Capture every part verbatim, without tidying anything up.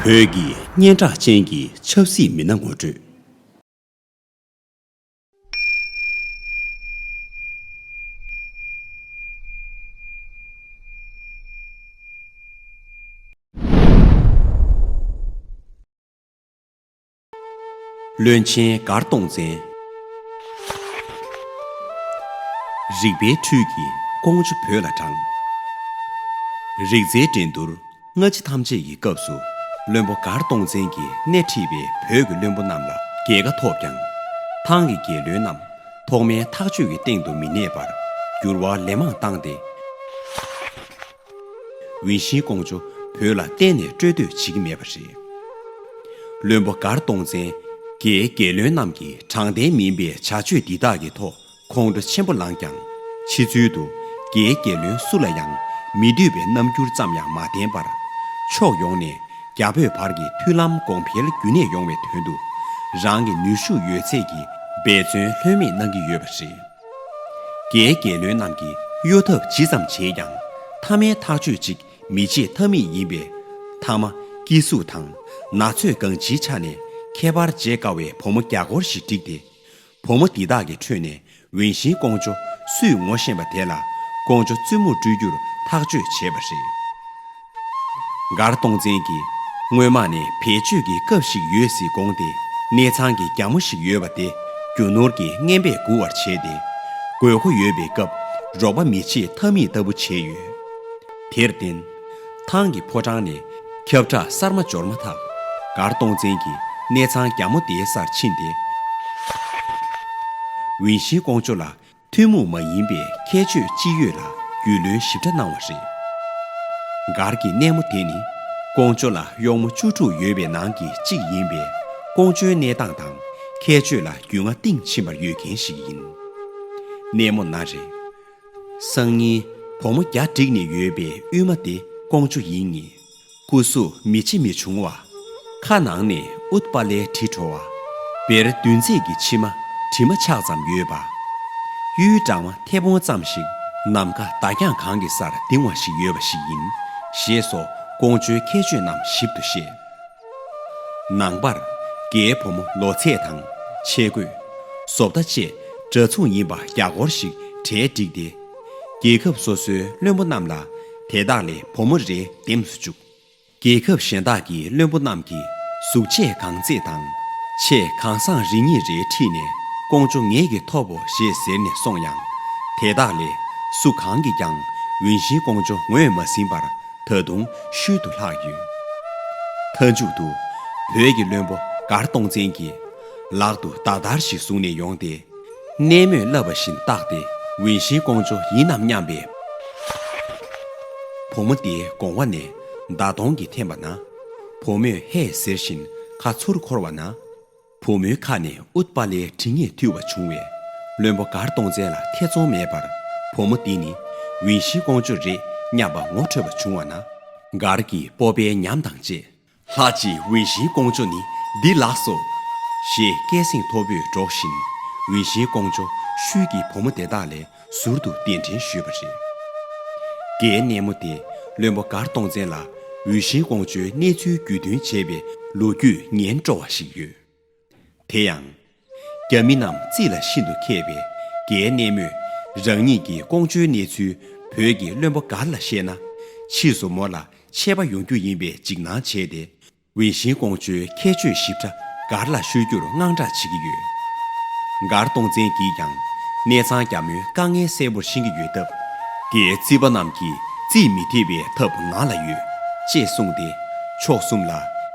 བོད་ཀྱི་སྙན་གྲགས་ཅན་གྱི་ཆབ་སྲིད་མི་སྣ་ངོ་སྤྲོད། བློན་ཆེན་མགར་སྟོང་བཙན། རིག་པའི་ཁྲུས་ཀྱིས་ཀོང་ཇོ་བོད་ལ་དྲངས། རིག་རྩལ་འགྲན་བསྡུར་སྔ་ཕྱི་ཐམས་ཅད་ཀྱི་སྐབས་སུ་བློན་པོ་མགར་སྟོང་བཙན་གྱིས་སྣེ་ཁྲིད་པའི་བོད་ཀྱི་བློན་པོ་རྣམས་ལ་རྒྱལ་ཁ་ཐོབ་ཀྱང་། ཐང་གི་རྒྱལ་བློན་རྣམས་ཐོག་མའི་ཐག་གཅོད་ཀྱི་སྟེང་དུ་མི་གནས་པར་འགྱུར་བ་ལན་མང་བཏང་སྟེ། ཝུན་ཤིན་ཀོང་ཇོ་བོད་ལ་གཏན་ནས་སྤྲོད་འདོད་བྱེད་ཀྱི་མེད་པ་རེད། བློན་པོ་མགར་སྟོང་བཙན་རྒྱའི་རྒྱལ་བློན་རྣམས་ཀྱིས་དྲང་བདེན་མིན་པའི་བྱ་སྤྱོད་འདི་དག་གི་ཐོག་ཁོང་ཁྲོ་ཆེན་པོ་ལངས་ཀྱང་། ཕྱི་ཚུལ་དུ་རྒྱའི་རྒྱལ་བློན་སུ་ལ་ཡང་མི་འདོད་པའི་རྣམ་འགྱུར་ཙམ་ཡང་མ་བསྟན་པར། ཕྱོགས་ཡོངས་ནས་རྒྱ་བོད་བར་གྱི་མཐུན་ལམ་གོང་འཕེལ་རྒྱུན་གནས་ཡོང་བའི་དོན་དུ། རང་གི་ནུས་ཤུགས་ཡོད་ཚད་ཀྱིས་འབད་བརྩོན་ལྷོད་མེད་གནང་གི་ཡོད་པ་རེད། རྒྱའི་རྒྱལ་བློན་རྣམས་ཀྱིས་གཡོ་ཐབས་ཇི་ཙམ་བྱས་ཀྱང་། མཐའ་མའི་ཐག་གཅོད་ཅིག་མི་བྱེད་ཐབས་མེད་ཡིན་པས། མཐའ་མ་སྐྱེ་གཟུགས་དང་ན་ཚོད་གང་ཅིའི་ཆ་ནས་ཁྱད་པར་འབྱེད་དཀའ་བའི་བུ་མོ་བརྒྱ་སྐོར་ཞིག་བསྒྲིགས་ཏེ། བུ་མོ་འདི་དག་གི་ཁྲོད་ནས་ཝུན་ཤིན་ཀོང་ཇོ་སུས་ངོ་ཤེས་པ་དེ་ལ་ཀོང་ཇོ་བཙུན་མོར་སྤྲོད་རྒྱུར་ཐག་གཅོད་བྱས་པ་རེད། མགར་སྟོང་བཙན་གྱིས་སྔོན་མ་ནས་བེད་སྤྱོད་ཀྱི་སྐབས་ཤིག་ཡོད་སྲིད་དགོངས་ཏེ། གནས་ཚང་གི་རྒྱ་མོ་ཞིག་ཡོད་པ་དེ་རྒྱུ་ནོར་གྱི་རྔན་པས་སྒུར་བར་བྱས་ཏེ། དགོས་མཁོ་ཡོད་པའི་སྐབས་རོགས་པ་མི་བྱེད་ཐབས་མེད་ལྟ་བུ་བྱས་ཡོད། དེར་བརྟེན། ཐང་གི་ཕོ་བྲང་ནས་ཁྱབ་བསྒྲགས་གསར་མ་འབྱོར་མ་ཐག་མགར་སྟོང་བཙན་གྱིས་གནས་ཚང་རྒྱ་མོ་དེའི་སར་ཕྱིན་ཏེ། ཝུན་ཤིན་ཀོང་ཇོ་ལ་ཐུན་མོང་མ་ཡིན་པའི་ཁྱད་ཆོས་ཅི་ཡོད་ལ་རྒྱུས་ལོན་ཞིབ་ཕྲ་གནང་བ་རེད། མགར་གྱི་སྣེ་མོ་དེ་ནི་ཀོང་ཇོ་ལ་གཡོག་མོ་བཅུ་དྲུག་ཡོད་པའི་ནང་གི་གཅིག་ཡིན་པས། ཀོང་ཇོའི་གནས་སྟངས་དང་ཁྱད་ཆོས་ལ་རྒྱུས་མངའ་གཏིང་ཕྱིན་པར་ཡོད་མཁན་ཞིག་ཡིན། སྣེ་མོ་ན་རེ། སང་ཉིན་བུ་མོ་བརྒྱ་བསྒྲིགས་ནས་ཡོད་པའི་དབུས་མ་དེ་ཀོང་ཇོ་ཡིན་ངེས། སྐུ་གཟུགས་མི་ཆེ་མི་ཆུང་བ། ཁ་ནང་ནས་ཨུཏྤ་ལའི་དྲི་བྲོ་བ། བེར་བདུན་ཚེག་གི་མཆིལ་མ་དྲི་མ་ཆག་ཙམ་ཡོད་པ། གཡུའི་སྦྲང་མ་མཐེ་བོང་ཙམ་ཞིག་ནམ་མཁའ་མདའ་རྒྱང་གང་གི་སར་ལྡིང་བ་ཞིག་ཡོད་པ་ཞིག་ཡིན། ཞེས་སོགས་ཀོང་ཇོའི་ཁྱད་ཆོས་རྣམས་ཞིབ་ཏུ་བཤད། ནང་པར་རྒྱའི་བུ་མོ་ལོ་ཚད་དང་ཆས་གོས། བཟོ་ལྟ་བཅས་འདྲ་མཚུངས་ཡིན་པ་བརྒྱ་སྐོར་ཞིག་གྲལ་བསྒྲིགས་ཏེ། རྒྱལ་ཁབ་སོ་སོའི་བློན་པོ་རྣམས་ལ་དེ་དག་ལས་བུ་མོ་རེ་འདེམས་སུ་བཅུག་རྒྱལ་ཁབ་གཞན་དག་གི་བློན་པོ་རྣམས་ཀྱིས་གཟུགས་བྱད་གང་མཛེས་དང་། ཆས་གང་བཟང་རེ་གཉིས་རེ་ཁྲིད་ནས་ཀོང་ཇོ་ངེད་ཀྱིས་ཐོབ་བོ་ཞེས་ཟེར་ནས་སོང་ཡང་། དེ་དག་ལས་སུ་གང་གིས་ཀྱང་ཝུན་ཤིན་ཀོང་ཇོ་ངོས་མ་ཟིན་པར། ད་དུང་ཤུལ་དུ་ལྷག་ཡོད། མཐའ་མཇུག་ཏུ་བོད་ཀྱི་བློན་པོ་མགར་སྟོང་བཙན་གྱིས་ལག་ཏུ་མདའ་དར་ཞིག་བཟུང་ནས་ཡོང་སྟེ། གནས་མོས་བསླབས་པ་བཞིན་བཏགས་ཏེ་ཝུན་ཤིན་ཀོང་ཇོ་ཡིན་ནམ་སྙམ་པའི་བུ་མོ་དེའི་དགོང་བ་ནས་མདའ་དོང་གིས་འཐེན་པ་ན། བུ་མོས་ཧེ་ཟེར་བཞིན་ཁ་ཚུར་འཁོར་བ་ན། བུ་མོའི་ཁ་ནས་ཨུཏྤ་ལའི་དྲི་ངད་འཐུལ་བ་བྱུང་བས། བློན་པོ་མགར་སྟོང་བཙན་ལ་ཐེ་ཚོམ་མེད་པར་བུ་མོ་འདི་ནི་ཝུན་ཤིན་ཀོང་ཇོ་རེད་སྙམ་པ་ངོ་འཕྲོད་པ་བྱུང་བ་ན། མགར་གྱི་སྤོབས་པའི་ཉམས་དང་བཅས། ལྷ་རྗེ་ཝུན་ཤིན་ཀོང་ཇོ་ནི་འདི་ལགས་སོ། ཞེས་སྐད་གསེང་མཐོ་པོས་སྒྲོག་བཞིན་ཝུན་ཤིན་ཀོང་ཇོ་ཤུལ་གྱི་བུ་མོ་དེ་དག་ལས་ཟུར་དུ་གདན་འདྲེན་ཞུས་པ་རེད། རྒྱའི་གནས་མོ་དེ་བློན་པོ་མགར་སྟོང་བཙན་ལ་ཝུན་ཤིན་ཀོང་ཇོའི་གནས་ཚུལ་རྒྱུས་སྟོན་བྱས་པའི་ལོ་རྒྱུས་ཉན་སྤྲོ་བ་ཞིག་ཡོད། དེ་ཡང་། རྒྱ་མི་རྣམས་རྩིས་ལ་ཤིན་ཏུ་མཁས་པས་རྒྱའི་གནས་མོས་རང་ཉིད་ཀྱིས་ཀོང་ཇོའི་གནས་ཚུལ་བོད་ཀྱི་བློན་པོ་མགར་ལ་བཤད་ན། ཕྱིས་སུ་མོ་ལ་ཆད་པ་ཡོང་རྒྱུ་ཡིན་པའི་འཇིགས་སྣང་བྱས་ཏེ། ཝུན་ཤིན་ཀོང་ཇོའི་ཁྱད་ཆོས་ཞིབ་ཕྲ་མགར་ལ་ཤོད་རྒྱུར་དངངས་སྐྲག་བྱེད་ཀྱི་ཡོད། མགར་སྟོང་བཙན་གྱིས་ཀྱང་གནས་ཚང་རྒྱ་མོའི་དཀའ་ངལ་གསལ་པོར་ཤེས་ཀྱི་ཡོད་སྟབས། རྒྱའི་རྩིས་པ་རྣམས་ཀྱིས་རྩིས་མི་ཐེབས་པའི་ཐབས་ང་ལ་ཡོད། ཅེས་གསུངས་ཏེ། ཕྱོགས་གསུམ་ལ་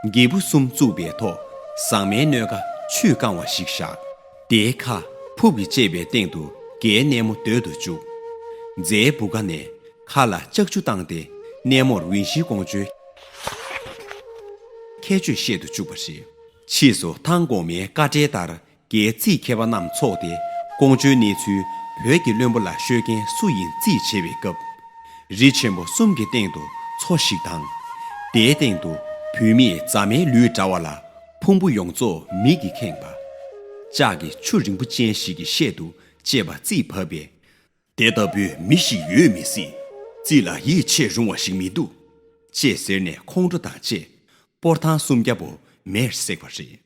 སྒྱེད་པུ་གསུམ་བཙུགས་པའི་ཐོག་ཟངས་མའི་སྣོད་ཁ་ཆུས་བཀང་བ་ཞིག་བཞག་དེའི་ཁ་ཕུབ་ཀྱིས་བཅད་པའི་སྟེང་དུ་རྒྱའི་གནས་མོ་སྡོད་དུ་བཅུག་རྫའི་བུ་ག་ནས་ཁ་ལ་ལྕགས་ཀྱུ་བཏང་སྟེ་གནས་མོར་ཝུན་ཤིན་ཀོང་ཇོའི་ཁྱད་ཆོས་བཤད་དུ་བཅུག་པ་རེད། ཕྱིས་སུ་ཐང་གོང་མའི་བཀའ་འགྲེལ་ལྟར། རྒྱའི་རྩིས་མཁས་པ་རྣམས་ཚོགས་ཏེ་ཀོང་ཇོའི་གནས་ཚུལ་བོད་ཀྱི་བློན་པོ་ལ་ཤོད་མཁན་སུ་ཡིན་རྩིས་བྱེད་པའི་སྐབས། རི་ཆེན་པོ་གསུམ་གྱི་སྟེང་དུ་མཚོ་ཞིག་དང་། དེའི་སྟེང་དུ་བུད་མེད་རྫ་མའི་ལུས་འདྲ་བ་ལ་ཕུང་པོ་ཡོངས་རྫོགས་མིག་གིས་ཁེངས་པ། ལྕགས་ཀྱི་ཆུ་རིང་པོ་ཅན་ཞིག་གི་ཤད་དུ་ལྕེབ་པ་རྩིས་བབས་པས། དེ་ལྟ་བུའི་མི་ཞིག་ཡོད་མི་སྲིད། རྩིས་ལ་ཡིད་ཆེས་རུང་བ་ཞིག་མི་འདུག་ཅེས་ཟེར་ནས་ཁོང་ཁྲོ་དང་བཅས། སྤོར་ཐང་སུམ་བརྒྱ་པོ་མེར་བསྲེགས་པ་རེད།